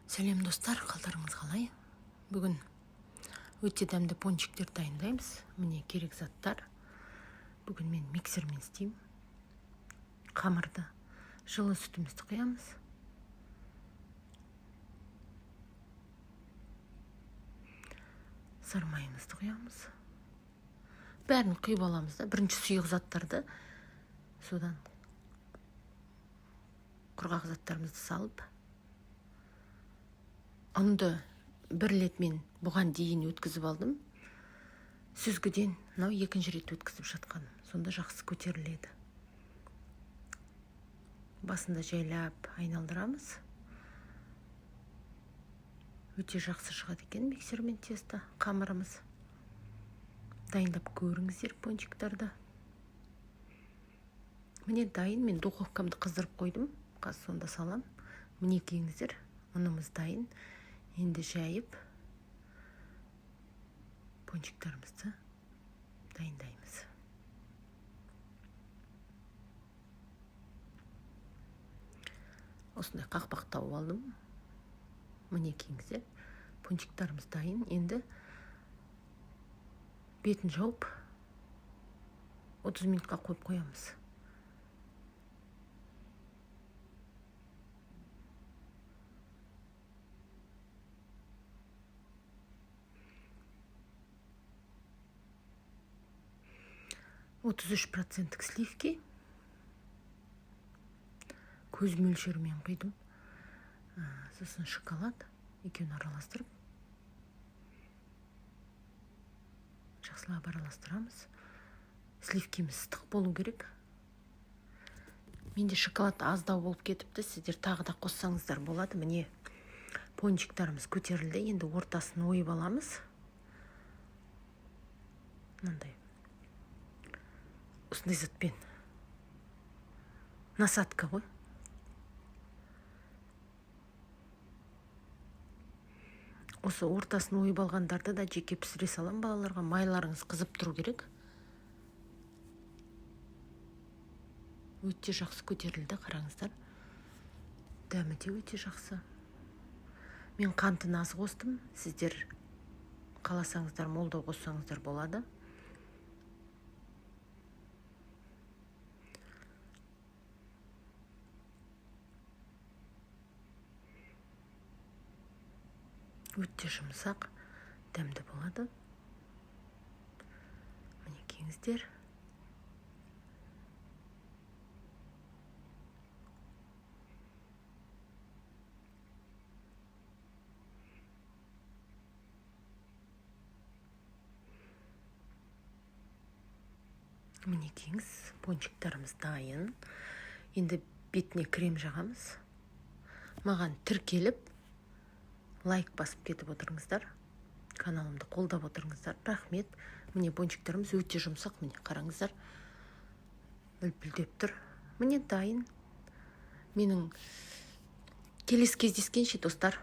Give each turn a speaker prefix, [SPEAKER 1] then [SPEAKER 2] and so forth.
[SPEAKER 1] Сәлем, достар! Қалдарыңыз қалай? Бүгін өте дәмді пончиктер дайындаймыз. Міне, керек заттар. Бүгін мен миксермен істеймін қамырды. Жылы сүтімізді құямыз, сары майымызды құямыз. Бәрін құйып аламыз да, бірінші сұйық заттарды, содан құрғақ заттарымызды салып. Ұнды бір рет мен бұған дейін өткізіп алдым сүзгіден, мынау екінші рет өткізіп жатқаным. Сонда жақсы көтеріледі. Басында жайлап айналдырамыз. Өте жақсы шығады екен миксермен тесто, қамырымыз. Дайындап көріңіздер пончиктарды. Міне, дайын. Мен духовкамды қыздырып қойдым, қазір сонда салам. Мінекейіңіздер, ұнымыз дайын. Енді жайып, пончиктарымызды дайындаймыз. Осындай қақпақ тауып алдым. Мінекейіңіздер, пончиктарымыз дайын. Енді бетін жауып, 30 минутқа қойып қоямыз. 33 проценттік сливки, көз мөлшерімен құйдым. Сосын шоколад, екеуін араластырып, жақсылап араластырамыз. Сливкиміз ыстық болу керек. Менде шоколад аздау болып кетіпті, сіздер тағы да қоссаңыздар болады. Міне, пончиктарымыз көтерілді. Енді ортасын ойып аламыз мынандай, осындай затпен, насадка ғой. Осы ортасын ойып алғандарды да жеке пісіре саламын балаларға. Майларыңыз қызып тұру керек. Өте жақсы көтерілді, қараңыздар. Дәмі де өте жақсы. Мен қантын аз қостым, сіздер қаласаңыздар, молдау қоссаңыздар болады. Өте жұмсақ, дәмді болады. Мінекейіңіздер. Мінекейіңіз, пончиктарымыз дайын. Енді бетіне крем жағамыз. Маған тіркеліп, лайк басып кетіп отырыңыздар, каналымды қолдап отырыңыздар, рахмет. Міне, пончиктарымыз өте жұмсақ. Міне, қараңыздар, үлпілдеп тұр. Міне, дайын. Менің келесі кездескенше, достар.